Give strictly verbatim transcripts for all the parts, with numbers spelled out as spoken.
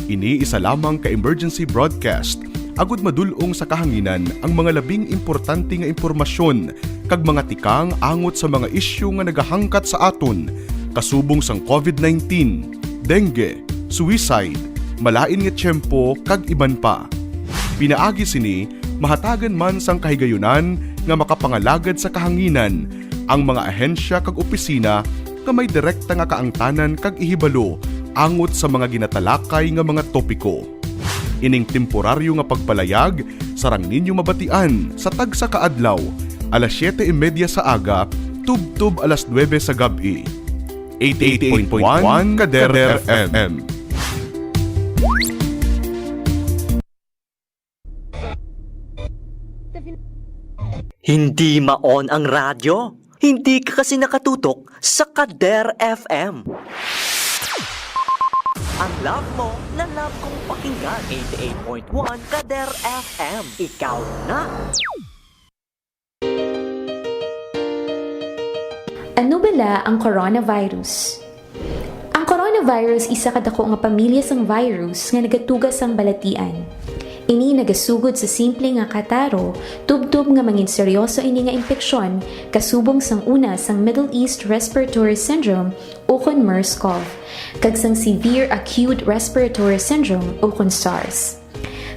Ini isa lamang ka emergency broadcast, agud madul-ong sa kahanginan ang mga labing importante nga impormasyon kag mga tikang angot sa mga isyu nga nagahangkat sa aton, kasubong sang covid nineteen, dengue, suicide, malain nga tiyempo, kag iban pa. Pinaagi sini, mahatagan man sang kahigayunan nga makapangalagad sa kahanginan ang mga ahensya kag opisina nga may direkta nga kaangtanan kag ihibalo angot sa mga ginatalakay nga mga topiko. Ining temporaryo nga pagpalayag sarang ninyo mabatian sa tagsa ka adlaw, alas siyete y media sa aga tubtob alas nuebe sa gab-i. Eighty-eight point one Kader F M. Hindi ma-on ang radyo? Hindi ka kasi nakatutok sa Kader F M. Ang love mo na love kong pakinggan, eighty-eight point one Kader F M. Ikaw na! Ano bala ang coronavirus? Ang coronavirus isa ka dako nga pamilya sang virus nga nagatuga sang balatian. Ini nagasugod sa simple nga kataro, tubtob nga mangin seryoso ini nga impeksyon, kasubong sang una sang Middle East Respiratory Syndrome ukon MERS-CoV, kag sang Severe Acute Respiratory Syndrome ukon SARS.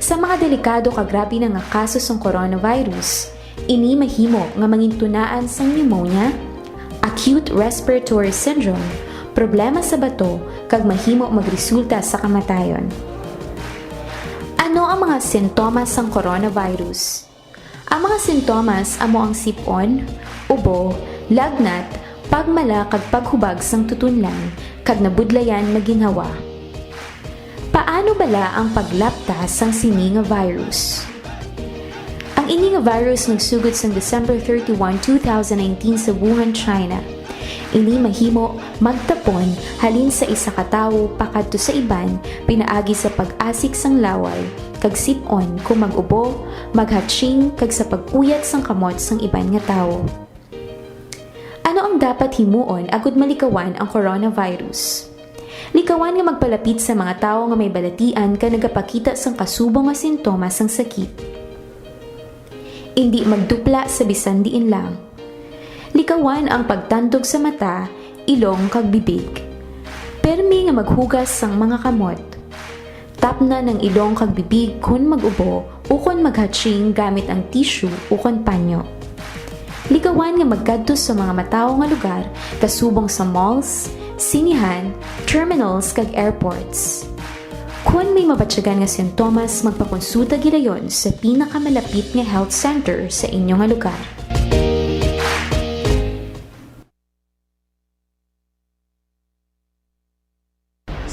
Sa mga delikado kag grabe na nga kaso sang coronavirus, ini mahimo nga mangintunaan sang pneumonia, acute respiratory syndrome, problema sa bato, kag mahimo magresulta sa kamatayon. Ano ang mga sintomas sang coronavirus? Ang mga sintomas amo ang sip-on, ubo, lagnat, pagmala kag paghubag sang tutunlan, kag nabudlayan nga ginhawa. Paano bala ang paglapta sang sini nga virus? Ang ini nga virus nagsugod sang December thirty-one, two thousand nineteen sa Wuhan, China. Ini mahimo magtapon halin sa isa ka tawo pakadto sa iban pinaagi sa pag-asik sang laway kag sip-on kon mag-ubo, maghatching kag sa pag-uyat sang kamot sang iban nga tawo. Ano ang dapat himuon agud malikawan ang coronavirus? Likawan nga magpalapit sa mga tawo nga may balatian kag nagapakita sang kasubong nga sintomas sang sakit. Indi magdupla sa bisan diin lang. Likawan ang pagtandog sa mata, ilong kag bibig. Permi nga maghugas sang mga kamot. Tapnan ang ilong kag bibig kon mag-ubo ukon maghatching gamit ang tissue ukon panyo. Likawan nga magkadto sa mga matawo nga lugar kasubong sa malls, sinihan, terminals kag airports. Kon may mabatyagan nga sintomas, magpakonsulta gilayon sa pinakamalapit nga health center sa inyo nga lugar.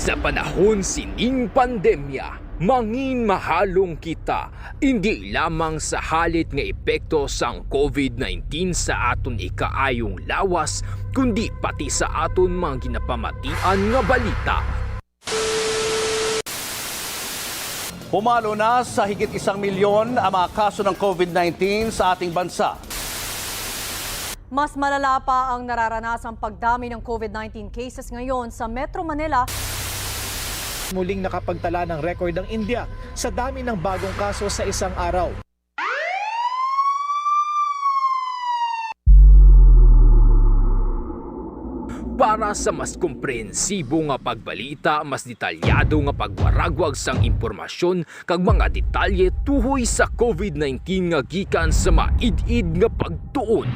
Sa panahon sining pandemya, mangin mahalong kita, indi lamang sa halit nga epekto sang covid nineteen sa aton ikaayong lawas, kundi pati sa aton mga ginapamatian nga balita. Pumalo na sa higit isang milyon ang mga kaso ng covid nineteen sa ating bansa. Mas malala pa ang nararanasang pagdami ng covid nineteen cases ngayon sa Metro Manila. Muling nakapagtala ng record ang India sa dami ng bagong kaso sa isang araw. Para sa mas komprehensibo nga pagbalita, mas detalyado nga pagwaragwag sang impormasyon kag mga detalye tuhoy sa covid nineteen nga gikan sa maid-id nga pagtuon,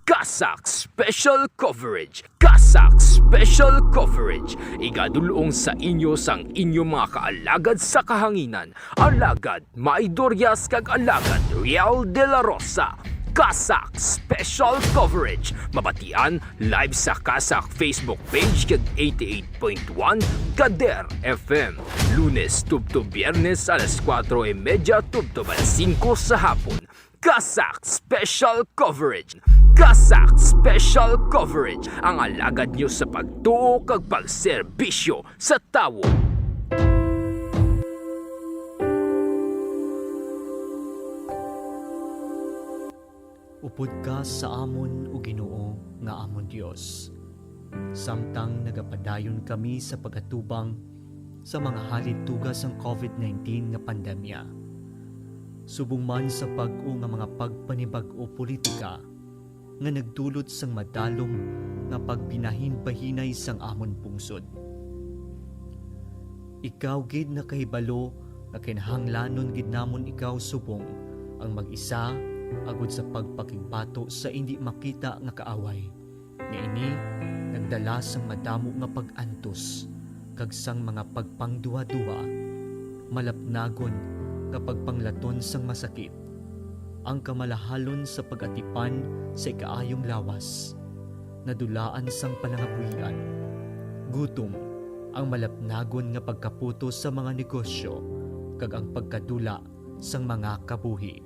CASAC Special Coverage. CASAC Special Coverage, igadul-ong sa inyo sang inyo mga kaalagad sa kahanginan, Alagad May Dorias kag Alagad Riel de la Rosa. CASAC Special Coverage, mabatian live sa CASAC Facebook page kag eighty-eight point one Kader F M, Lunes tubtob Biyernes alas kuwatro y medya tubtob alas singko sa hapon. CASAC Special Coverage. CASAC Special Coverage, ang alagad niyo sa pagtuo kag pagserbisyo sa tawo. Upod ka sa amon, O Ginoo, nga amon Dios. Samtang nagapadayon kami sa pag-atubang, sa mga halituga sang COVID nineteen nga pandemya, subong man sa bag-o nga mga pagpanibag-o politika nga nagdulot sang madalom nga pagbinahinbahinay sang amon pungsod. Ikaw gid nakahibalo nga kinahanglanon gid namon ikaw subong ang mag-isa agud sa pagpakigbato sa indi makita nga kaaway, nga ini nagdala sang madamo nga pag-antos kag sang mga pagpangduhaduha, malapnagon nga pagpanglaton sang masakit, ang kamalahalon sa pag-atipan sa ikaayong lawas, nadulaan sang palangabuhian, gutom, ang malapnagon nga pagkaputos sa mga negosyo, kag ang pagkadula sang mga kabuhi.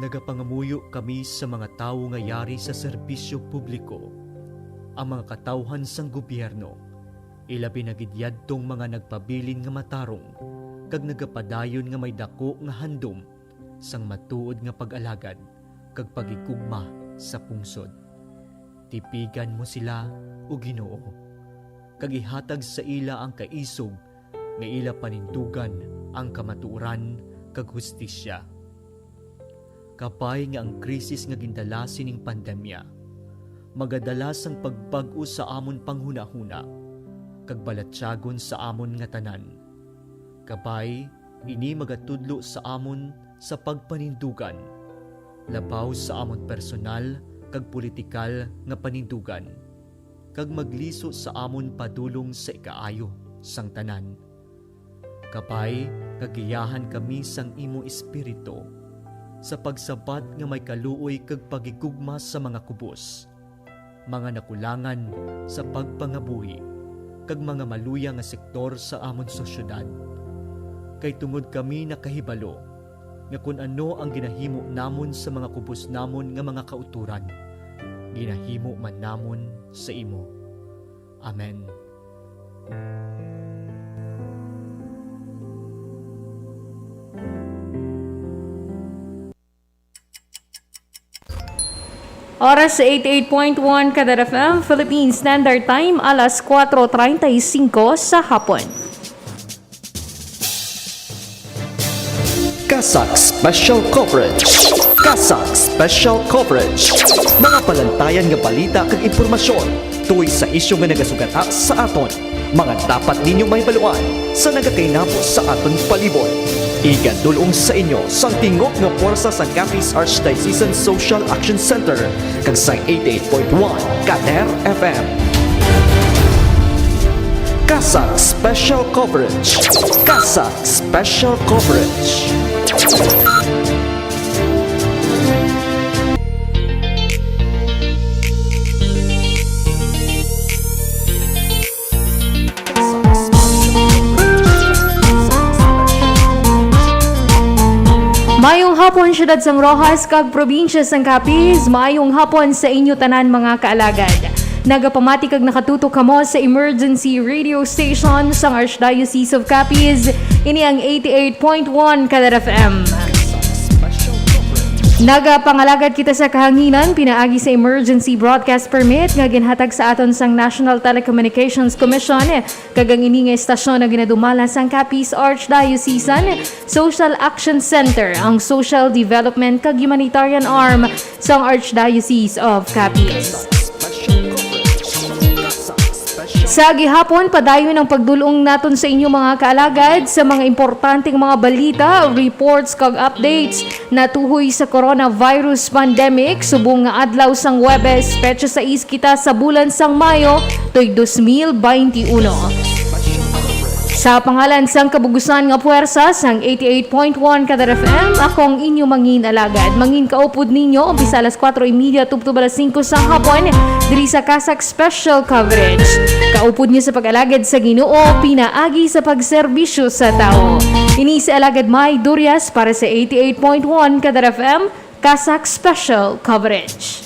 Nagapangamuyo kami sa mga tawo nga yari sa serbisyo publiko, ang mga katawhan sang gobyerno, ilabi na gid yadtong mga nagpabilin nga matarong kag nagapadayon nga may daku nga handom sang matuod nga pag-alagad kag paghigugma sa pungsod. Tipigan mo sila, O Ginoo, kag ihatag sa ila ang kaisog nga ila panindugan ang kamatuoran kag hustisya. Kabay nga ang krisis nga gindala sining pandemya magadala sang pagbag-o sa amon panghunahuna kag balatyagon sa amon nga tanan. Kabay, ini magatudlo sa amon sa pagpanindugan, labaw sa amon personal kag politikal nga panindugan, kag magliso sa amon padulong sa ikaayo sang tanan. Kabay nga giyahan kami sang imo Espiritu sa pagsabat nga may kaluoy kag paghigugma sa mga kubos, mga nakulangan sa pagpangabuhi, kag mga maluya nga sektor sa amon sosyedad. Kay tungod kami nakahibalo nga kon ano ang ginahimo namon sa mga kubos namon nga mga kautoran, ginahimo man namon sa imo. Amen. Oras sa eighty-eight point one Kadar F M, Philippine Standard Time, alas kuwatro treinta y cinco sa hapon. CASAC Special Coverage. CASAC Special Coverage. Mga palantayan nga balita kag impormasyon tungod sa isyu nga nagasugata sa aton. Mga dapat ninyo mahibaluan sa nagakainabo sa aton palibot. Igadul-ong sa inyo sang tingog nga puwersa sang Capiz Archdiocesan Social Action Center kag sang eighty-eight point one Kader F M. CASAC Special Coverage. CASAC Special Coverage. Mayong hapon, siyudad sang Roxas kag probinsya sang Capiz. Mayong hapon sa inyo tanan, mga kaalagad. Nagapamati kag nakatutok kamo sa emergency radio station sang Archdiocese of Capiz. Ini ang eighty-eight point one Kader F M. Nagapangalagad kita sa kahanginan pinaagi sa emergency broadcast permit nga ginhatag sa aton sang National Telecommunications Commission, kag ang ini nga estasyon ang ginadumala sang Capiz Archdiocesan Social Action Center, ang social development kag humanitarian arm sang Archdiocese of Capiz. Sa gihapon, padayon ang pagdul-ong naton sa inyo, mga kaalagad, sa mga importanteng mga balita, reports, kag updates natuhoy sa coronavirus pandemic. Subong nga adlaw sang Huwebes, petsa sais kita sa bulan sang Mayo, tuig dos mil baynte uno. Sa pangalan sang kabugusan nga puwersa sang eighty-eight point one Kadar F M, ako ang inyo mangin alagad. Mangin kaupod ninyo umpisa alas kuwatro y media tubtob alas singko sa hapon diri sa CASAC Special Coverage. Kaupod niyo sa pag-alagad sa Ginoo pinaagi sa pagserbisyo sa tawo. Ini si Alagad May Durias para sa eighty-eight point one Kadar F M, CASAC Special Coverage.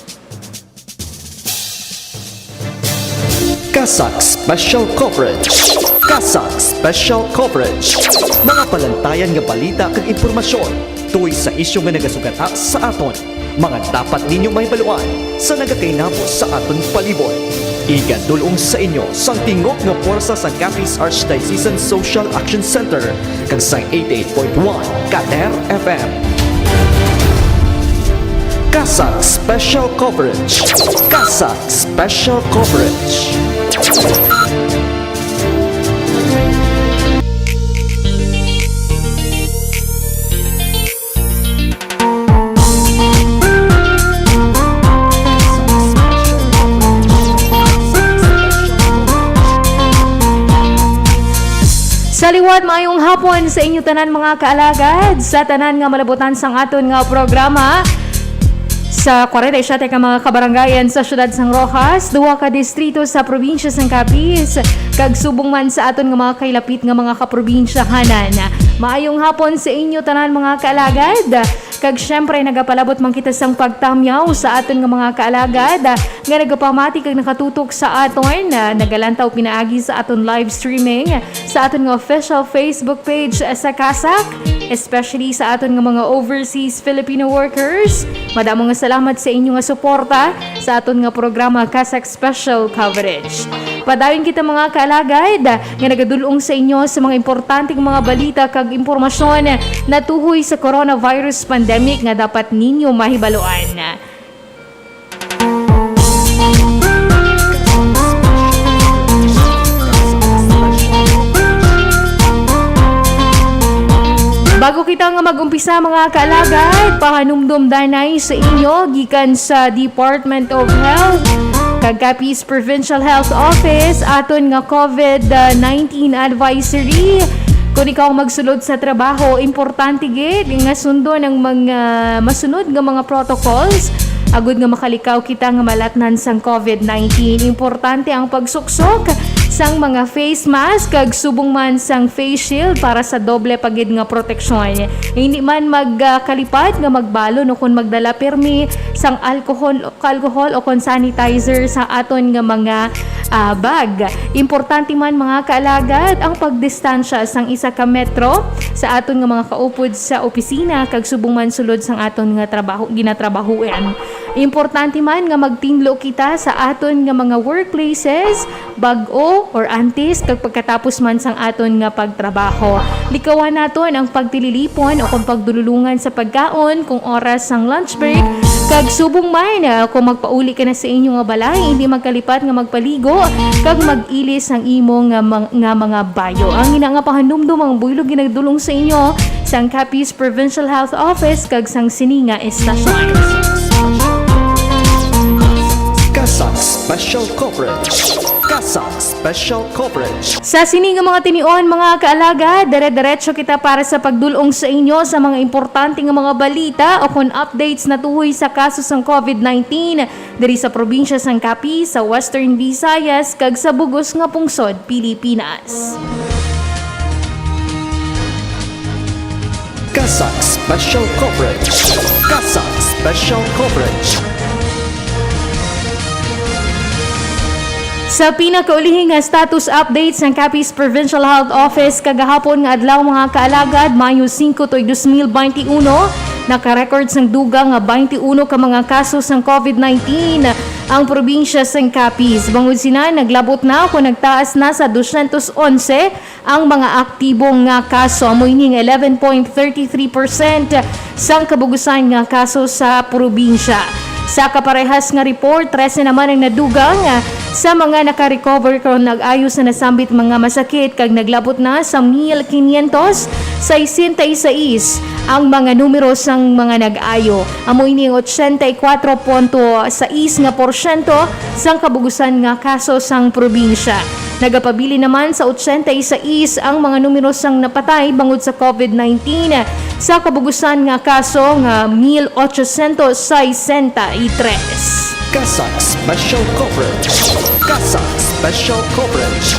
CASAC Special Coverage. CASAC Special Coverage. Mga palantayan nga balita kag impormasyon tungod sa isyu nga nagasugata sa aton. Mga dapat ninyo mahibaluan sa nagakainabo sa aton palibot. Igadulong sa inyo sang tingog nga pwersa sang Capiz Archdiocesan Social Action Center kag sang eighty-eight point one Kader F M. Kasag Special Coverage. Kasag Special Coverage. Sa liwat, maayong hapon sa inyo tanan, mga kaalagad, sa tanan nga malabutan sang aton nga programa. Sa kwarenta y siyete ka mga kabarangayan sa siyudad sang Roxas, duha ka distrito sa probinsya sang Capiz, kag subong man sa aton nga mga kailapit nga mga kaprobinsyahanan. Maayong hapon sa inyo tanan, mga kaalagad. Kag siyempre, nagapalabot man kita sang pagtamyaw sa aton nga mga kaalagad nga nagapamati kag nakatutok sa aton, ah, nagalantaw pinaagi sa aton live streaming sa aton nga official Facebook page, ah, sa Kasak, especially sa aton nga mga overseas Filipino workers. Madamo nga salamat sa inyo nga suporta sa aton nga programa, Kasak Special Coverage. Padayon kita, mga kaalagad, nga nagadul-ong sa inyo sa mga importanteng mga balita kag impormasyon natuhoy sa coronavirus pandemic nga dapat ninyo mahibaluan. Bago kita nga mag-umpisa, mga kaalagad, pahanumdom danay sa inyo gikan sa Department of Health kag Capiz Provincial Health Office aton nga COVID nineteen advisory. Kung ikaw magsulod sa trabaho, importante gid nga sundon ang mga masunod nga mga protocols agud nga makalikaw kita nga malatnan sang COVID nineteen. Importante ang pagsuksok sang mga face mask kag subong man sang face shield para sa doble pa gid nga proteksyon. Hindi man magkalipad nga magbalon o kon magdala pirmi sang alcohol, alcohol o kon sanitizer sa aton nga mga, ah, bag. Importante man, mga kaalagad, ang pagdistansya sang isa ka metro sa aton nga mga kaupod sa opisina kag subong man sulod sang aton nga trabaho, ginatrabahuan. Importante man nga magtinlo kita sa aton nga mga workplaces, bag-o or antes kag pagkatapos man sang aton nga pagtrabaho. Likawan naton ang pagtililipon o kon pagdululungan sa pagkaon kung oras sang lunch break, kag subong man, ah, kung magpauli ka na sa inyo nga balay, hindi magkalipat nga magpaligo kag mag-ilis ang imo nga mang-, nga mga bayo. Ang ina nga pahanumdom ang buylog ginagdulong sa inyo sang Capiz Provincial Health Office kag sang sini nga estasyon. Kasag Special Coverage. Kasag Special Coverage. Sa sini nga mga tinion, mga kaalagad, dire-diretso kita para sa pagdulong sa inyo sa mga importante nga mga balita o kon updates natuhoy sa kaso sang COVID nineteen diri sa probinsya sang Capiz, sa Western Visayas, kag sa bug-os nga pungsod Pilipinas. Kasag Special Coverage. Kasag Special Coverage. Sa pinakaulihi nga status update sang Capiz Provincial Health Office kagahapon nga adlaw, mga kaalagad, Mayo singko tuig dos mil baynte uno, naka-record sang dugang nga baynte uno ka mga kaso sang COVID nineteen ang probinsya sang Capiz. Bangod sina, naglabot na o nagtaas na sa dosyentos onse ang mga aktibo nga kaso, amo ini nga eleven point thirty three percent sang kabugusan nga kaso sa probinsya. Sa kaparehas nga report, trese naman ang nadugang sa mga naka-recover kon nag-ayo sa nasambit mga masakit, kag naglabot na sa mil quinientos sesenta y seis ang mga numero sang mga nag-ayo. Amo ini ang ochenta y kuwatro punto sais nga porsyento sang kabugusan nga kaso sang probinsya. Nagapabilin naman sa ochenta y sais ang mga numero sang napatay bangod sa COVID nineteen, sa kabugusan nga kaso nga mil ochocientos sesenta y tres. Kasag Special Coverage. Kasag Special Coverage.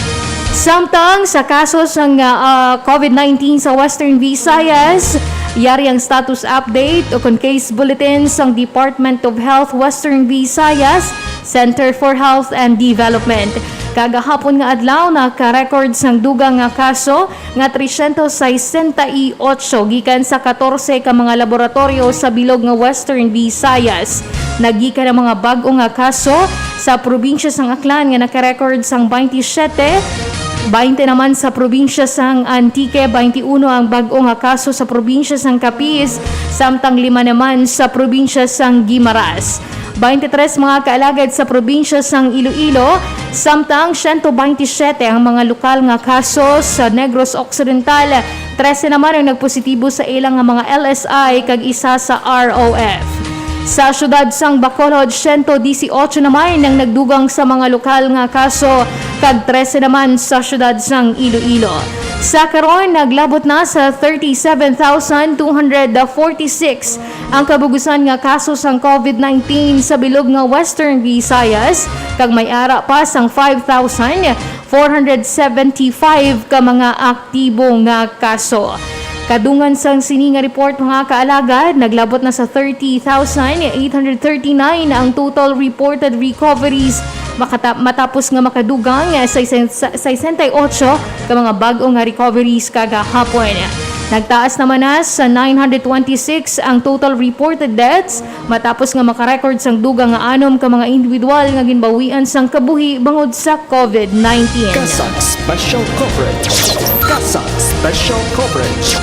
Samtang sa kaso sang, ah, COVID nineteen sa Western Visayas, yari ang status update o kon case bulletin sang Department of Health Western Visayas, Center for Health and Development. Kagahapon nga adlaw, naka-record sang dugang nga kaso nga tresyentos sesenta y ocho gikan sa katorse ka mga laboratoryo sa bilog nga Western Visayas. Nagikan ang mga bag-o nga kaso sa probinsya sang Aklan nga nakarecord sang twenty-seven, twenty naman sa probinsya sang Antique, twenty-one ang bag-o nga kaso sa probinsya sang Capiz, samtang lima naman sa probinsya sang Guimaras. Twenty-three mga kaalagad sa probinsya sang Iloilo, samtang siyento twenty-siyete ang mga lokal nga kaso sa Negros Occidental. Trese naman ang nagpositibo sa ila nga mga L S I kag isa sa R O F. Sa siyudad sang Bacolod, siyento dieciocho naman ang nagdugang sa mga lokal nga kaso, kag trese naman sa siyudad sang Iloilo. Sa karon, naglabot na sa thirty-seven thousand two hundred forty-six ang kabugusan nga kaso sang COVID nineteen sa bilog nga Western Visayas, kag may ara pa sang five thousand four hundred seventy-five ka mga aktibo nga kaso. Kadungan sang sini nga report, mga kaalagad, naglabot na sa thirty thousand eight hundred thirty-nine ang total reported recoveries makata-, matapos nga makadugang sa sesenta y ocho ka mga bag-o nga recoveries kagahapon. Nagtaas naman na sa nine hundred twenty-six ang total reported deaths matapos nga makarecord sang dugang nga anom ka mga individual nga ginbawian sang kabuhi bangod sa COVID nineteen. CASAC Special Coverage. CASAC Special Coverage.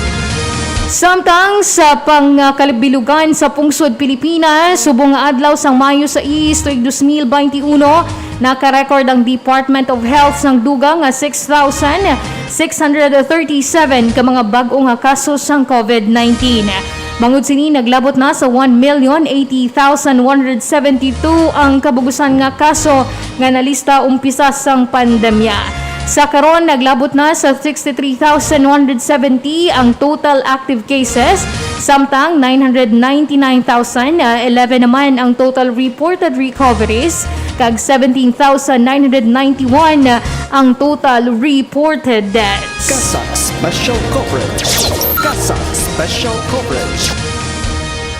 Samtang sa pangkalibilugan sa pungsod Pilipinas, subong nga adlaw sang Mayo sais tuig dos mil baynte uno, nakarecord ang Department of Health sang dugang nga six thousand six hundred thirty-seven ka mga bag-o nga kaso sang COVID nineteen. Bangod sini, naglabot na sa one million eighty thousand one hundred seventy-two ang kabugusan nga kaso nga nalista umpisa sang pandemya. Sa karon, naglabot na sa sixty-three thousand one hundred seventy ang total active cases, samtang nine hundred ninety-nine thousand eleven naman ang total reported recoveries, kag seventeen thousand nine hundred ninety-one ang total reported deaths. CASAC Special Coverage. CASAC Special Coverage.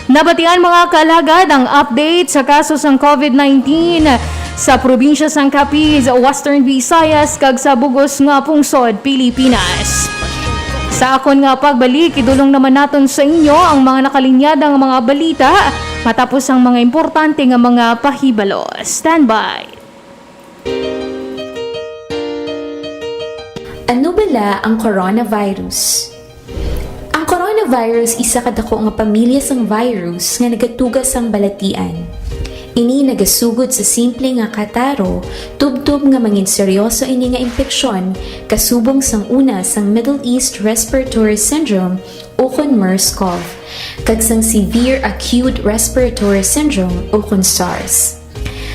Nabatian, mga kaalagad, ang update sa kaso sang COVID nineteen sa probinsya sang Capiz, Western Visayas, kag sa bug-os nga pungsod Pilipinas. Sa akon nga pagbalik, idulong naman naton sa inyo ang mga nakalinyadang mga balita matapos ang mga importante nga mga pahibalo. Standby. Ano bala ang coronavirus? Ang coronavirus isa ka dako nga pamilya sang virus nga nagatuga sang balatian. Ini nagasugod sa simple nga kataro, tubtob nga mangin seryoso ini nga impeksyon, kasubong sang una sang Middle East Respiratory Syndrome ukon MERS-CoV, kag sang Severe Acute Respiratory Syndrome ukon SARS.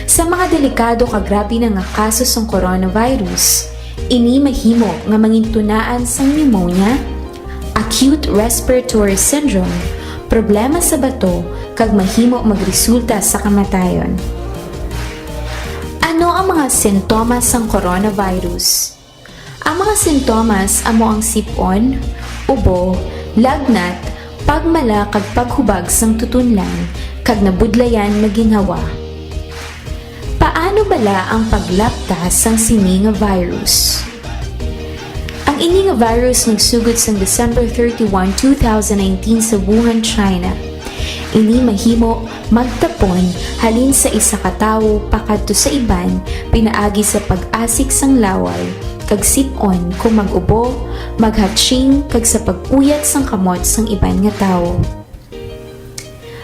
Sa mga delikado kag grabe na nga kaso sang coronavirus, ini mahimo nga mangintunaan sang pneumonia, acute respiratory syndrome, problema sa bato, kag mahimo magresulta sa kamatayon. Ano ang mga sintomas sang coronavirus? Ang mga sintomas amo ang sip-on, ubo, lagnat, pagmala kag paghubag sang tutunlan, kag nabudlayan nga ginhawa. Paano bala ang paglapta sang sini nga virus? Ang ini nga virus nagsugod sang December thirty-one, two thousand nineteen sa Wuhan, China. Ini mahimo magtapon halin sa isa ka tawo pakadto sa iban pinaagi sa pag-asik sang laway, kag sip-on kon mag-ubo, maghatsing, kag sa pag-uyat sang kamot sang iban nga tawo.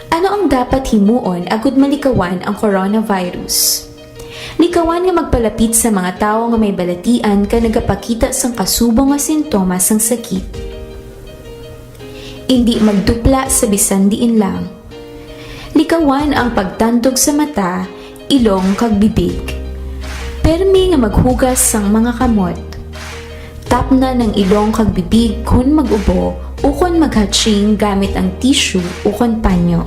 Ano ang dapat himuon agud malikawan ang coronavirus? Likawan nga magpalapit sa mga tawo nga may balatian kag nagapakita sang kasubong nga sintomas sang sakit. Indi magdupla sa bisan diin lang. Likawan ang pagtandog sa mata, ilong, kag bibig. Permi nga maghugas sang mga kamot. Tapnan ang ilong kag bibig kon mag-ubo ukon maghatsing gamit ang tissue ukon panyo.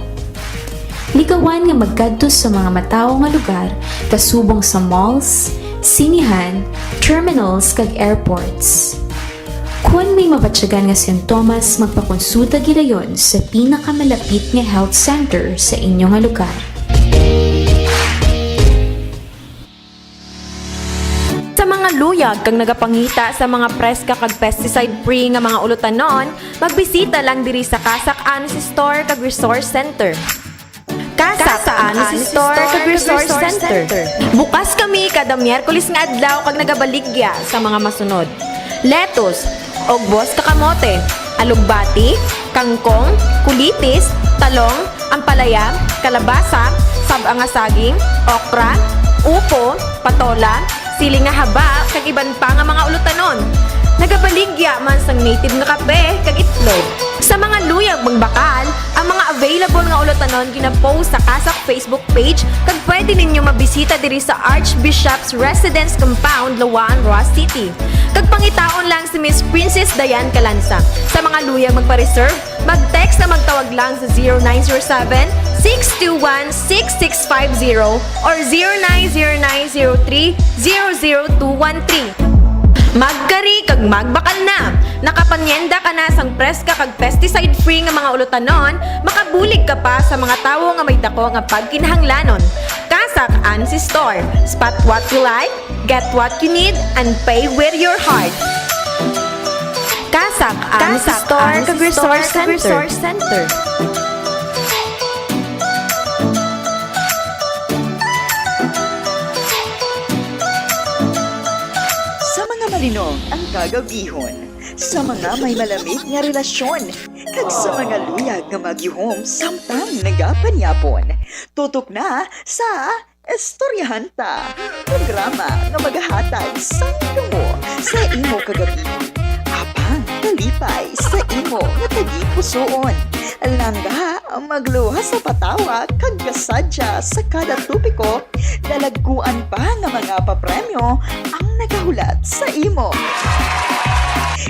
Likawan nga magkadto sa mga matawo nga lugar, kasubong sa malls, sinihan, terminals, kag airports. Kon may mabatyagan nga sintomas, magpakonsulta gilayon sa pinakamalapit nga health center sa inyo nga lugar. Sa mga luyag kag nagapangita sa mga preska kag pesticide-free nga mga ulutanon, magbisita lang diri sa CASAC Honest Store kag Resource Center. Kasak, Ansi Store kag Resource Center. Bukas kami kada Miyerkules nga adlaw kag nagabaligya sa mga masunod: lettuce, ugbos ka kamote, alugbati, kangkong, kulitis, talong, ampalaya, kalabasa, sab-ang nga saging, okra, upo, patola, siling nga haba, kag iban pa nga mga ulutanon. Nagabaligya man sang native nga kape kag itlog. Sa mga luyag magbakal, ang mga available nga ulutanon ginapost sa Kasak Facebook page, kag pwede ninyo mabisita diri sa Archbishop's Residence Compound, Lawaan, Roxas City. Kag pangitaon lang si Miss Princess Diane Calanza. Sa mga luyag magpa-reserve, mag-text na magtawag lang sa zero nine zero seven, six two one, six six five zero or zero nine zero nine zero three, zero zero two one three. Magkari kag magbakal na! Nakapanyenda ka na sang preska kag pesticide-free nga mga ulutanon, makabulig ka pa sa mga tawo nga may dako nga pagkinahanglanon. Kasak Ansi Store. Spot what you like, get what you need, and pay with your heart. Kasak Ansi Store kag Resource Center. Sa mga malinong ang kagabihon, sa mga may malamig nga relasyon, kag sa mga luyag nga magyuhom samtang nagapanyapon. Tutok na sa Istoryahan Ta, programa nga magahatag sang damo sa imo kagabi, apang kalipay sa imo nga tagipusoon. Langga, magluwas sa patawa kag kasadya sa kada topiko, dalagkuan pa nga mga papremyo ang nagahulat sa imo.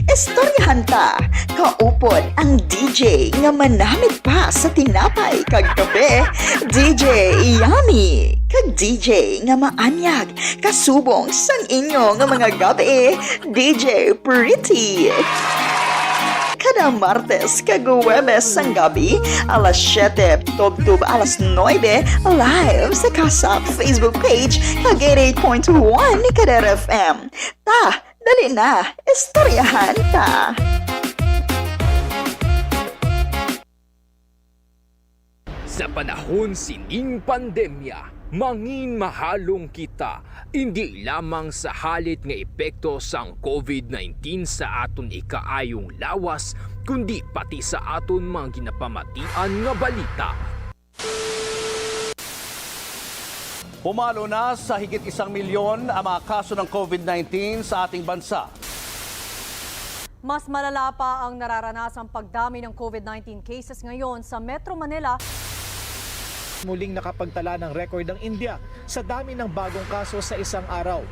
Istoryahan Ta, kaupod ang D J nga manamit pa sa tinapay kag kape, D J Yummy, kag D J nga maanyag kasubong sang inyo nga mga gabi, D J Pretty. Kada Martes kag Huwebes sang gabi, alas siyete tubtob alas nuebe, live sa Kasak Facebook page kag eighty-eight point one Kadera F M. Ta, dali na, istoryahan ta. Sa panahon sining pandemya, mangin mahalong kita, indi lamang sa halit nga epekto sang COVID nineteen sa aton ikaayong lawas, kundi pati sa aton mga ginapamatian nga balita. Pumalo na sa higit isang milyon ang mga kaso ng COVID nineteen sa ating bansa. Mas malala pa ang nararanasang pagdami ng COVID nineteen cases ngayon sa Metro Manila. Muling nakapagtala ng record ang India sa dami ng bagong kaso sa isang araw.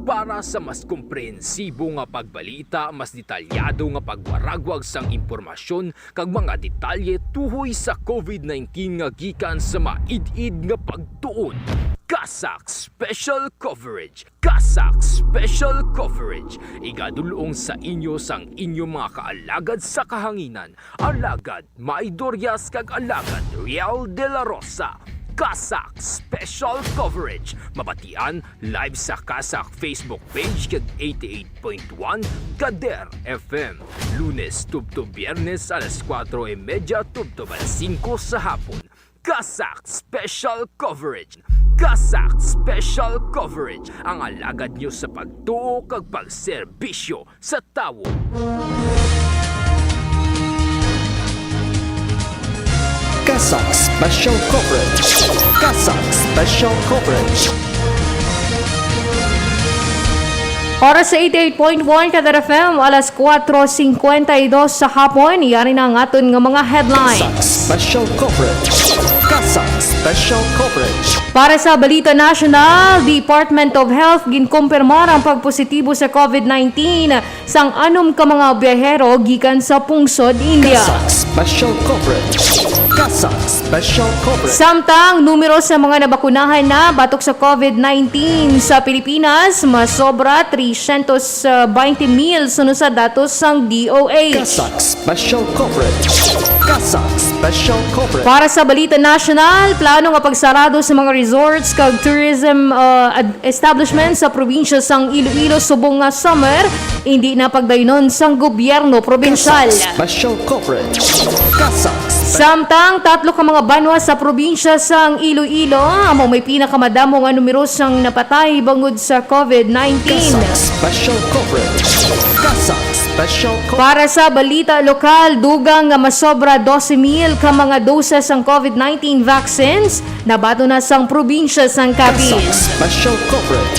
Para sa mas komprehensibo nga pagbalita, mas detalyado nga pagwaragwag sang impormasyon kag mga detalye tuhoy sa COVID nineteen nga gikan sa maid-id nga pagtuon, Kasak Special Coverage. Kasak Special Coverage, igadul-ong sa inyo sang inyo mga kaalagad sa kahanginan, Alagad May Dorias kag Alagad Riel de la Rosa. Kasak Special Coverage, mabatian live sa Kasak Facebook page kag eighty-eight point one Kader F M, Lunes tubtob Biyernes alas kuwatro y medya tubtob alas singko sa hapon. Kasak Special Coverage. Kasak Special Coverage, ang alagad nyo sa pagtuo kag pagserbisyo sa tawo. Kasak Special Coverage. Kasak Special Coverage. Oras sa eighty-eight point one Kadar F M, alas kuwatro singkwenta y dos sa hapon. Yari na ang aton nga mga headlines. Sa special coverage. Kasak Special Coverage. Para sa balita nasyonal, Department of Health ginkumpirmar ang pagpositibo sa COVID nineteen sang anom ka mga biyahero gikan sa pungsod India. Kasak Special Coverage. Kasak Special coverage. Samtang numero sa mga nabakunahan na batok sa COVID nineteen sa Pilipinas, masobra tresyentos baynte mil suno sa datos sang D O H. CASAC Special Coverage. CASAC Special Coverage. Para sa balita nasyonal, plano nga pagsarado sa mga resorts kag tourism, uh, ad-, establishment sa probinsya sang Iloilo subong nga summer, hindi na pagdayunon sang gobyerno probinsyal. CASAC Special Coverage. CASAC Special. Samtang tatlo ka mga banwa sa probinsya sang Iloilo amo may pinakamadamo nga numero sang napatay bangod sa COVID nineteen. CASAC Special Coverage. CASAC Special Coverage. Para sa balita lokal, dugang nga masobra dose mil ka mga doses sang COVID nineteen vaccines nabaton na sang probinsya sang Capiz. CASAC Special Coverage.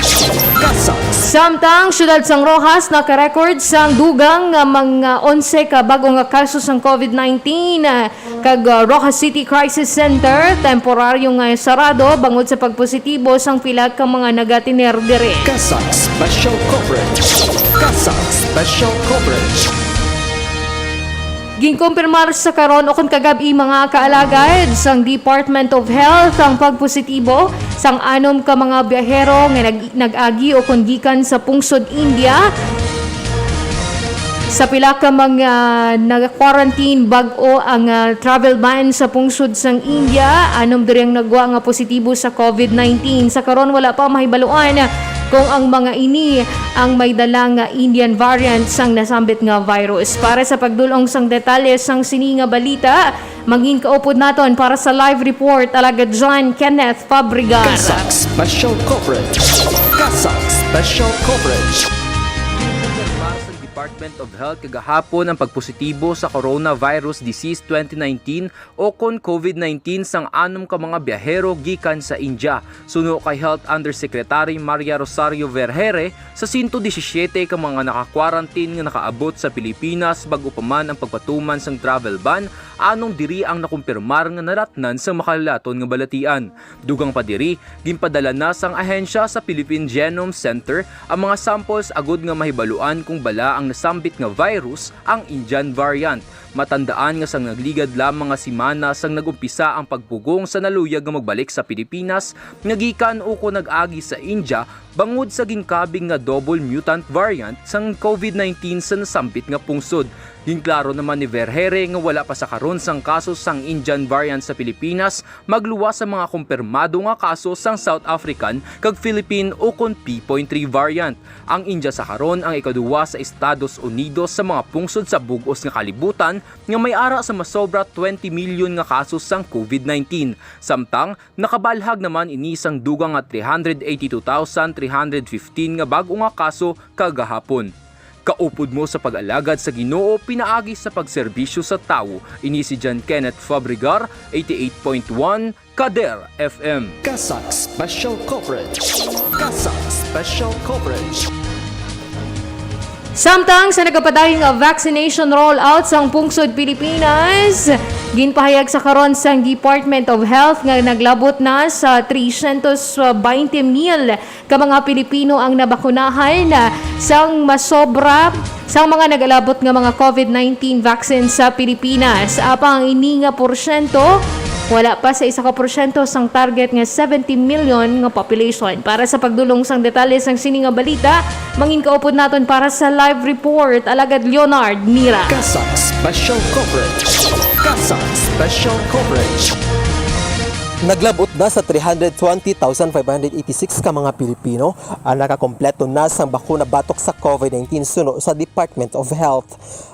CASAC. Samtang siyudad sang Roxas naka-record sang dugang nga mga onse ka bag-o nga kaso sang COVID nineteen, ah, kag, ah, Roxas City Crisis Center temporaryo nga sarado bangod sa pagpositibo sang pila ka mga nagatiner diri. CASAC Special Coverage. CASAC Special Coverage. Ginkumpirmar sa karon ukon kagab-i, mga kaalagad, sang Department of Health ang pagpositibo sang anom ka mga biyahero nga nag-, nag-agi ukon gikan sa pungsod India. Sa pila ka mga nag-quarantine, bag-o ang, ah, travel ban sa pungsod sang India. Anom diri ang nagwa nga positibo sa COVID nineteen. Sa karon, wala pa mahibaluan kung ang mga ini ang may dala nga Indian variant sang nasambit nga virus. Para sa pagdul-ong sang detalye sang sini nga balita, mangin kaupod naton para sa live report, Alagad John Kenneth Fabregar. CASAC Special Coverage. CASAC Special Coverage. Department of Health kagahapon ang pagpositibo sa coronavirus disease twenty nineteen o kon COVID nineteen sang anom ka mga biyahero gikan sa India. Suno kay Health Undersecretary Maria Rosario Vergeire, sa sento disisiete ka mga naka-quarantine nga nakaabot sa Pilipinas bag-o pa man ang pagpatuman sang travel ban, anom diri ang nakumpirmar nga nalatnan sang makalaton nga balatian. Dugang pa diri, ginpadala na sang ahensya sa Philippine Genome Center ang mga samples agud nga mahibaluan kung bala ang nasambit nga virus ang Indian variant. Matandaan nga sang nagligad lamang nga simana sang nag-umpisa ang pagpugong sa naluyag nga magbalik sa Pilipinas nga gikan ukon nag-agi sa India bangod sa ginkabig nga double mutant variant sang COVID nineteen sa nasambit nga pungsod. Ginklaro naman ni Vergeire nga wala pa sa karon sang kaso sang Indian variant sa Pilipinas, magluwas sa mga kumpirmado nga kaso sang South African kag Philippine ukon P point three variant. Ang India sa karon ang ikaduwa sa Estados Unidos sa mga pungsod sa bug-os nga kalibutan nga may ara sa masobra twenty milyon nga kaso sang COVID nineteen. Samtang, nakabalhag naman ini sang dugang nga three hundred eighty-two thousand three hundred fifteen nga bag-o nga kaso kagahapon. Kaupod mo sa pag-alagad sa Ginoo pinaagi sa pagserbisyo sa tawo. Ini si John Kenneth Fabregar, eighty-eight point one Kader F M. CASAC Special Coverage. CASAC Special Coverage. Samtang sa nagapadayon nga vaccination rollout sang pungsod Pilipinas, ginpahayag sa karon sang Department of Health nga naglabot na sa tresyentos baynte mil ka mga Pilipino ang nabakunahan, ah, sang masobra sang mga nag-alabot nga mga COVID nineteen vaccine sa Pilipinas. Apang ang ini nga porsyento wala pa sa isa ka porsyento sang target nga seventy million nga population. Para sa pagdul-ong sang detalye sang sini nga balita, mangin kaupod naton para sa live report, Alagad Leonard Mira. CASAC Special Coverage. CASAC Special Coverage. Naglabot na sa three hundred twenty thousand five hundred eighty-six ka mga Pilipino ang nakakompleto na sang bakuna batok sa COVID nineteen suno sa Department of Health.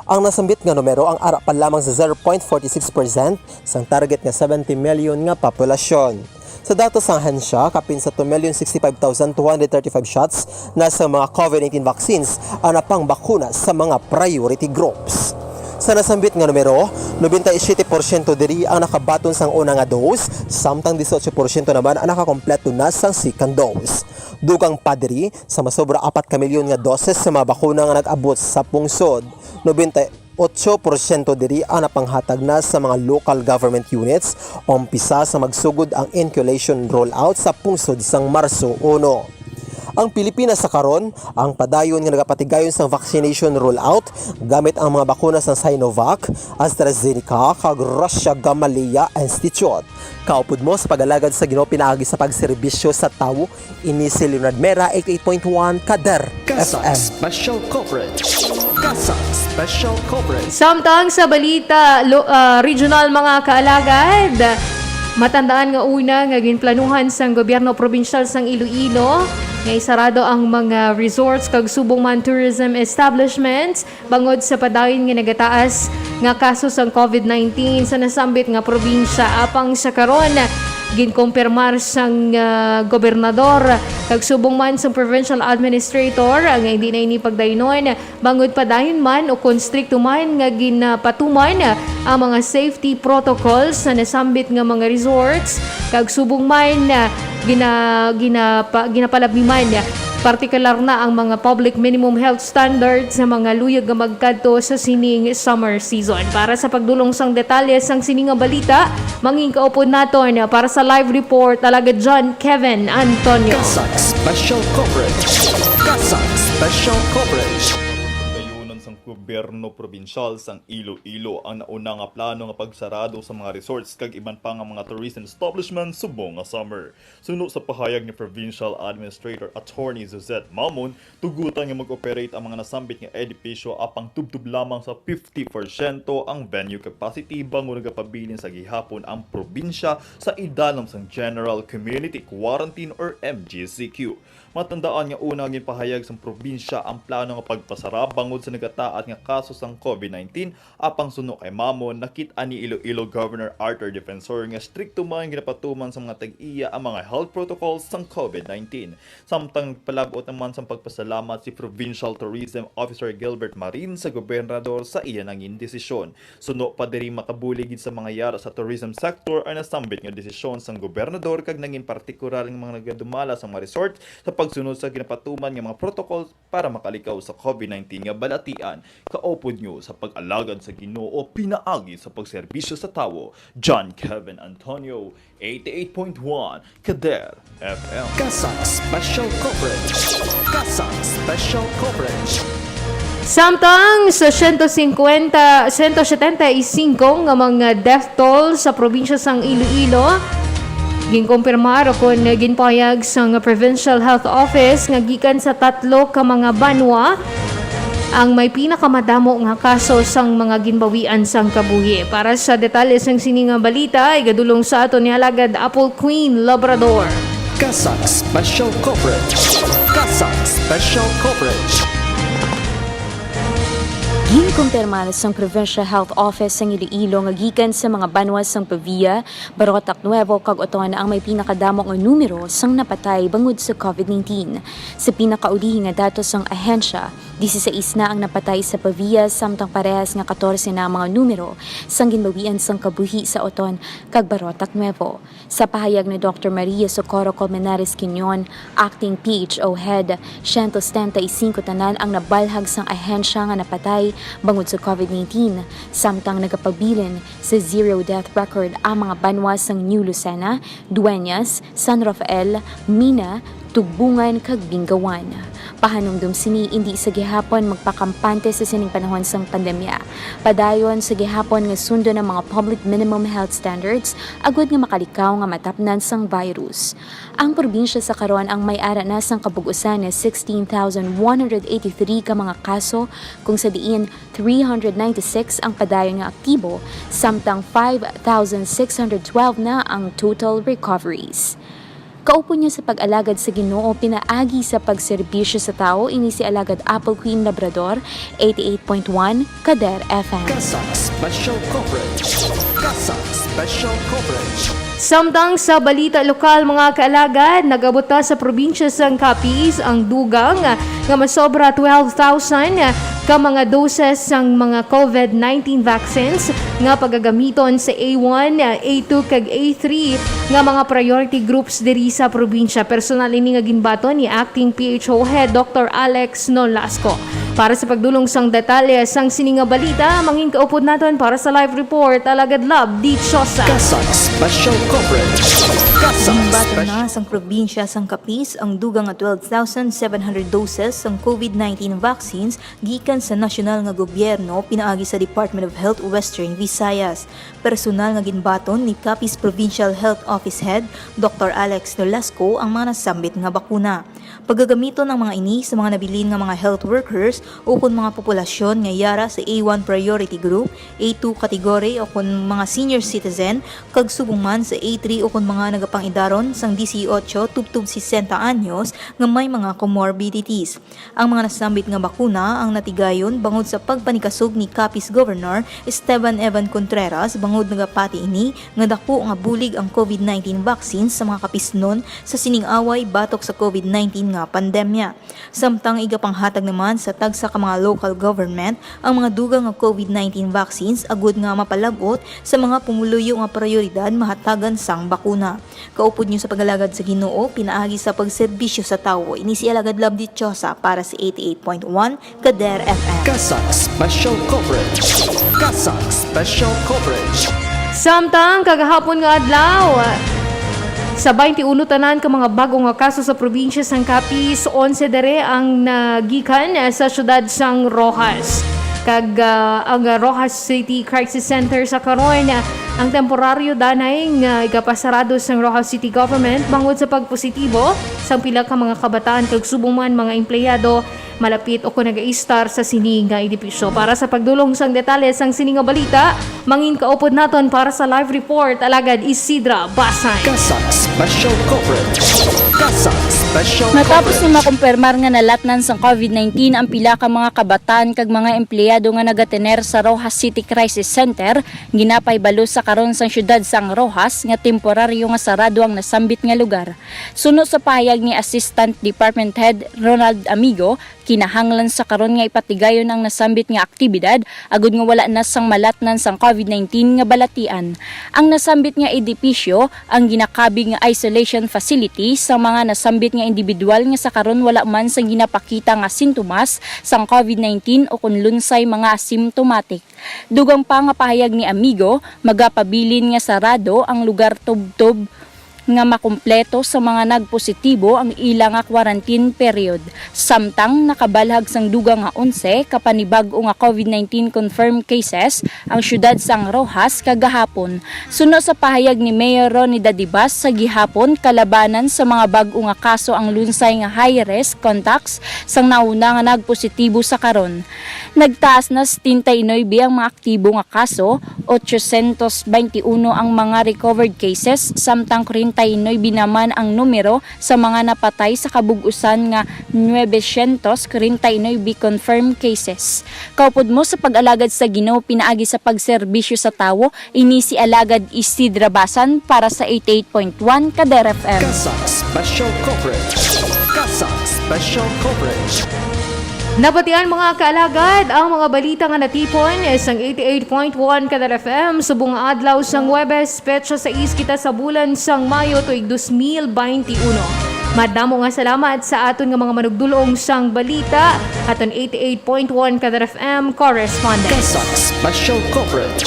Ang nasambit nga numero ang ara pa lamang sa zero point forty-six percent sang target nga seventy million nga populasyon. Sa datos sang ahensya, kapin sa two million sixty-five thousand two hundred thirty-five shots na sa mga COVID nineteen vaccines ang napangbakuna sa mga priority groups. Sa nasambit nga numero, nobenta y siyete porsyento diri ang nakabaton sang una nga dose, samtang dieciocho porsyento naman ang nakakompleto na sang second dose. Dugang pa diri, sa masobra apat ka milyon nga doses sa mga bakuna nga nag-abot sa pungsod, nobenta y ocho porsyento diri ang napanghatag na sa mga local government units, umpisa sa magsugod ang inoculation rollout sa pungsod sang Marso uno. Ang Pilipinas sa karon ang padayon nga nagapatigayon sang vaccination rollout gamit ang mga bakuna sang Sinovac, AstraZeneca, kag Russia Gamaleya Institute. Kaupod mo sa pag-alagad sa Ginoo pinaagi sa pagserbisyo sa tawo, ini si Leonard Mera, eighty-eight point one Kader F M. Special Coverage. Kasak Special Coverage. Samtang sa balita lo-, ah, regional, mga kaalagad, matandaan nga una nga ginplanuhan sang gobyerno probinsyal sang Iloilo nga isarado ang mga resorts kag subong man tourism establishments bangod sa padayon nga nagataas nga kaso sang covid nineteen sa nasambit nga probinsya. Apang sa karon, ginkumpirmar sang, ah, gobernador kag subong man sang provincial administrator nga hindi na ini pagdaynon bangod padayon man ukon strikto man nga ginapatuman ang mga safety protocols sa nasambit nga mga resorts, kag subong man, ah, gina-, ginapa-, ginapalabmi man, partikular na ang mga public minimum health standards sa mga luyag nga magkadto sa sining summer season. Para sa pagdulong sang detalye sang sini nga balita, mangin kaupod naton para sa live report, Alagad John Kevin Antonio. Kasak Special Coverage. Kasak Special Coverage. Dayonon sang gobyerno probinsyal sang Iloilo ang nauna nga plano nga pagsarado sa mga resorts kag iban pa nga mga tourism establishment subong nga summer. Suno sa pahayag ni Provincial Administrator Attorney Suzette Mamon, tugutan nga mag-operate ang mga nasambit nga edipisyo apang tubtob lamang sa fifty porsyento ang venue capacity bangod nagapabilin sa gihapon ang probinsya sa idalom sang General Community Quarantine or M G C Q. Matandaan nga una ginpahayag sang probinsya ang plano nga pagpasara bangod sa nagataas nga kaso sang covid nineteen, apang suno kay Mamon, nakit-an ni Iloilo Governor Arthur Defensor nga strikto man ginapatuman sa mga tag-iya ang mga health protocols sang covid nineteen. Samtang nagpalab-ot naman sang pagpasalamat si Provincial Tourism Officer Gilbert Marin sa gobernador sa iya nangin desisyon. Suno pa diri, makabulig gid sa mga yara sa tourism sector ang nasambit nga desisyon sang gobernador kag nangin partikular nga mga nagadumala sa mga resort sa pagsunod sa ginapatuman nga mga protocols para makalikaw sa covid nineteen nga balatian. Kaupod nyo sa pag-alagad sa Ginoo pinaagi sa pagserbisyo sa tawo. John Kevin Antonio, eighty-eight point one Kader F M. Kasak Special Coverage. Kasak Special Coverage. Samtang sa siyento singkwenta, siyento setenta y cinco nga mga death toll sa probinsya sang Iloilo, ginkumpirmar o kon ginpahayag sang Provincial Health Office nga gikan sa tatlo ka mga banwa ang may pinakamadamo nga kaso sang mga ginbawian sang kabuhi. Para sa detalye sang sini nga balita, igadulong sa aton ni Alagad Apple Queen Labrador. Kasak Special Coverage. Kasak Special Coverage. Ginkumpirmar sang Provincial Health Office sang Iloilo nga gikan sa mga banwa sang Pavia, Barotac Nuevo, kag Oton ang may pinakadamo nga numero sang napatay bangod sa covid nineteen. Sa pinakaulihi nga datos sang ahensya, dieciséis na ang napatay sa Pavia, samtang parehas nga katorse na ang mga numero sang ginbawian sang kabuhi sa Oton kag Barotac Nuevo. Sa pahayag ni Doktor Maria Socorro Colmenares Quiñon, Acting P H O Head, siyento setenta y cinco tanan ang nabalhag sang ahensya nga napatay bangod sa covid nineteen, samtang nagapabilin sa zero death record ang mga banwa sang New Lucena, Dueñas, San Rafael, Mina, Tugbungan, kag Bingawan. Pahanumdom sini, indi sa gihapon magpakampante sa sining panahon sang pandemya. Padayon sa gihapon nga sundon ang mga public minimum health standards agud nga makalikaw nga matapnan sang virus. Ang probinsya sa karon ang may ara na sang kabug-usan nga sixteen thousand one hundred eighty-three ka mga kaso, kung sa diin three hundred ninety-six ang padayon nga aktibo, samtang five thousand six hundred twelve na ang total recoveries. Kaupod nyo sa pag-alagad sa Ginoo pinaagi sa pagserbisyo sa tawo, ini si Alagad Apple Queen Labrador, eighty-eight point one Kader F M. Kasak Special Coverage. Kasak Special Coverage. Samtang sa balita lokal, mga kaalagad, nag-abot na sa probinsya sang Capiz ang dugang nga masobra twelve thousand ka mga doses sang mga covid nineteen vaccines nga pagagamiton sa A one, A two, kag A three nga mga priority groups diri sa probinsya. Personal ini nga ginbaton ni Acting P H O Head Doktor Alex Nolasco. Para sa pagdulong sang detalye sang sini nga balita, mangin kaupod naton para sa live report, Alagad Love Dichosa. CASAC Special Coverage. CASAC Ginbaton Special na sang probinsya sang Capiz ang dugang nga twelve thousand seven hundred doses sang COVID nineteen vaccines gikan sa nasyonal nga gobyerno pinaagi sa Department of Health Western Visayas. Personal nga ginbaton ni Capiz Provincial Health Office Head Doktor Alex Nolasco ang mga nasambit nga bakuna. Pagagamiton ang mga ini sa mga nabilin nga mga health workers ukon mga populasyon nga yara sa A one priority group, A two category ukon mga senior citizen, kag subong man sa A three ukon mga nagapang-idaron sang dieciocho tubtob sesenta anyos nga may mga comorbidities. Ang mga nasambit nga bakuna ang natigayon bangod sa pagpanikasog ni Capiz Governor Esteban Evan Contreras, bangod nagapati ini nga daku nga bulig ang COVID nineteen vaccine sa mga Capiznon sa sining away batok sa COVID nineteen nga pandemya. Samtang igapanghatag naman sa tagsa ka mga local government ang mga dugang nga COVID nineteen vaccines agud nga mapalab-ot sa mga pumuluyo nga prioridad mahatagan sang bakuna. Kaupod niyo sa pag-alagad sa Ginoo pinaagi sa pagserbisyo sa tawo. Ini si Alagad Love Dichosa para sa eighty-eight point one Kader F M. CASAC Special Coverage. CASAC Special Coverage. Samtang kagahapon nga adlaw, sa twenty-one tanan ka mga bag-o nga kaso sa probinsya sang Capiz, onse dere ang nagikan sa siyudad sang Roxas. Kag, ah, ang Roxas City Crisis Center sa karon, ang temporaryo danay nga igapasarado sang Roxas City Government bangod sa pagpositibo sang pila ka mga kabataan kag subong man mga empleyado malapit o kon nagaistar sa sini nga edipisyo. Para sa pagdulong sang detalye sang sini nga balita, mangin kaupod naton para sa live report, Alagad Isidra Basay. CASAC Special Coverage. CASAC Special Matapos Coverage. Nga makumpirmar nga nalatnan sang COVID nineteen ang pila ka mga kabataan kag mga empleyado nga nagatener sa Roxas City Crisis Center, ginapahibalo sa karon sang siyudad sang Roxas nga temporaryo nga sarado ang nasambit nga lugar. Suno sa pahayag ni Assistant Department Head Ronald Amigo, kinahanglan sa karon nga ipatigayon ang nasambit nga aktibidad agud nga wala na sang malatnan sang COVID nineteen nga balatian. Ang nasambit nga edipisyo ang ginakabig nga isolation facility sa mga nasambit nga individual nga sa karon wala man sang ginapakita nga sintomas sang COVID nineteen o kon lunsay mga asymptomatic. Dugang pa nga pahayag ni Amigo, magapabilin nga sarado ang lugar tubtob nga makumpleto sa mga nagpositibo ang ila nga quarantine period. Samtang nakabalhag sang dugang nga onse ka panibag-o nga COVID nineteen confirmed cases ang siyudad sang Roxas kagahapon. Suno sa pahayag ni Mayor Ronnie Dadibas, sa gihapon kalabanan sa mga bag-o nga kaso ang lunsay nga high-risk contacts sang nauna nga nagpositibo sa karon. Nagtaas na setenta y nuebe ang mga aktibo nga kaso, ochocientos veintiuno ang mga recovered cases, samtang kwarenta y nuebe naman ang numero sa mga napatay sa kabug-usan nga nuebe siyentos kwarenta y nuebe confirmed cases. Kaupod mo sa pag-alagad sa Ginoo pinaagi sa pagserbisyo sa tawo, ini si Alagad Isidra Basan para sa eighty-eight point one Kader F M. CASAC Special Coverage. CASAC Special Coverage. Nabatian, mga kaalagad, ang mga balita nga natipon sang eighty-eight point one Kader F M subong nga adlaw sang Huwebes, petsa sais kita sa bulan sang Mayo tuig dos mil baynte uno. Madamo nga salamat sa aton nga mga manugdulong sang balita, aton eighty-eight point one Kader F M correspondent. CASAC Special Coverage.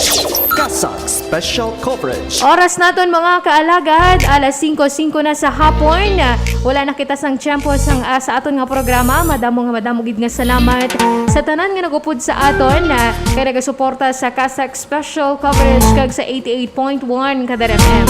CASAC Special Coverage. Oras naton, mga kaalagad, alas singko singko na sa hapon. Wala na kita sang tiyempo sang, ah, sa aton nga programa. Madamo nga madamo gid nga salamat sa tanan nga nag-upod sa aton, ah, kay nagasuporta sa CASAC Special Coverage kag sa eighty-eight point one Kader F M.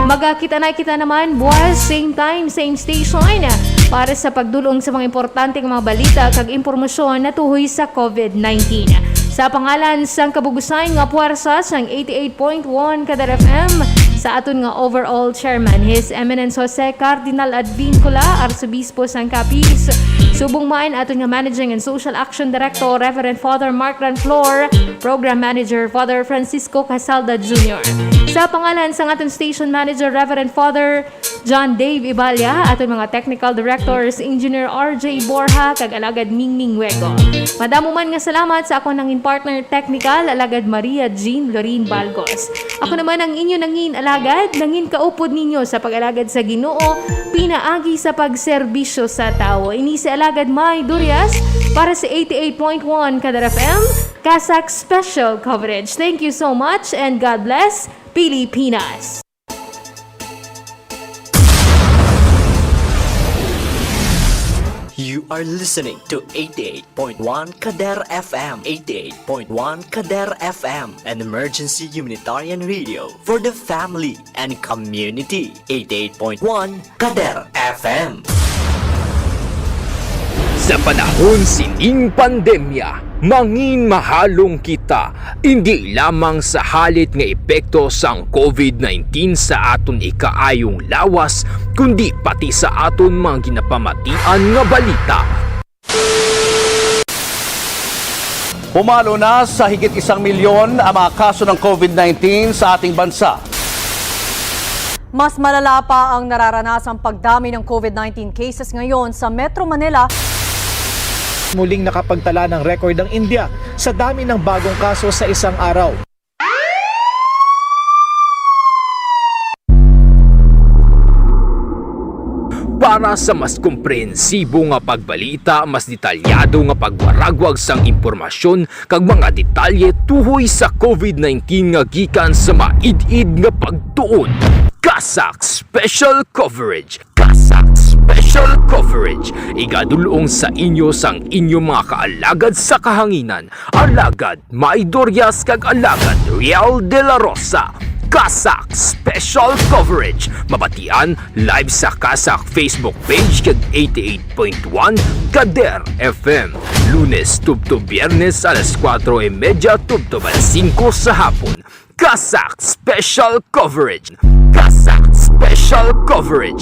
Magakita na kita naman buwas, same time, same station, para sa pagdulong sa mga importante nga mga balita kag impormasyon natuhoy sa COVID nineteen. Sa pangalan sang kabug-usan nga puwersa sang eighty-eight point one Kader F M, sa aton nga overall chairman, His Eminence Jose Cardinal Advincula, Arsobispo sang Capiz, subong man aton nga Managing and Social Action Director, Reverend Father Mark Ranflor, Program Manager, Father Francisco Casalda Junior. Sa pangalan sang aton station manager, Reverend Father John Dave Ibalia, aton mga technical directors, Engineer R J Borja, kag Alagad Mingming Wego. Madamo man nga salamat sa akon nangin partner technical, Alagad Maria Jean Lorin Balgos. Ako naman ang inyo nangin alagad, nangin kaupod ninyo sa pag-alagad sa Ginoo, pinaagi sa pagserbisyo sa tawo. Ini si Alagad May Durias para sa eighty-eight point one Kadar F M, CASAC Special Coverage. Thank you so much and God bless, Pilipinas! You are listening to eighty-eight point one Kader F M. eighty-eight point one Kader F M, an emergency humanitarian radio for the family and community. eighty-eight point one Kader F M. Sa panahon sining pandemya, mangin mahalong kita, indi lamang sa halit nga epekto sang COVID nineteen sa aton ikaayong lawas, kundi pati sa aton mga ginapamatian nga balita. Pumalo na sa higit isang milyon ang mga kaso ng COVID nineteen sa ating bansa. Mas malala pa ang nararanasang pagdami ng COVID nineteen cases ngayon sa Metro Manila. Muling nakapagtala ng record ang India sa dami ng bagong kaso sa isang araw. Para sa mas komprehensibo nga pagbalita, mas detalyado nga pagwaragwag sang impormasyon kag mga detalye tuhoy sa COVID nineteen nga gikan sa maid-id nga pagtuon, CASAC Special Coverage. CASAC Special Coverage, igadul-ong sa inyo sang inyo mga kaalagad sa kahanginan, Alagad May Dorias kag Alagad Riel de la Rosa. CASAC Special Coverage, mabatian live sa CASAC Facebook page kag eighty-eight point one Kader F M, Lunes tubtob Biyernes alas kuwatro y medya tubtob alas singko sa hapon. CASAC Special Coverage. CASAC Special Coverage.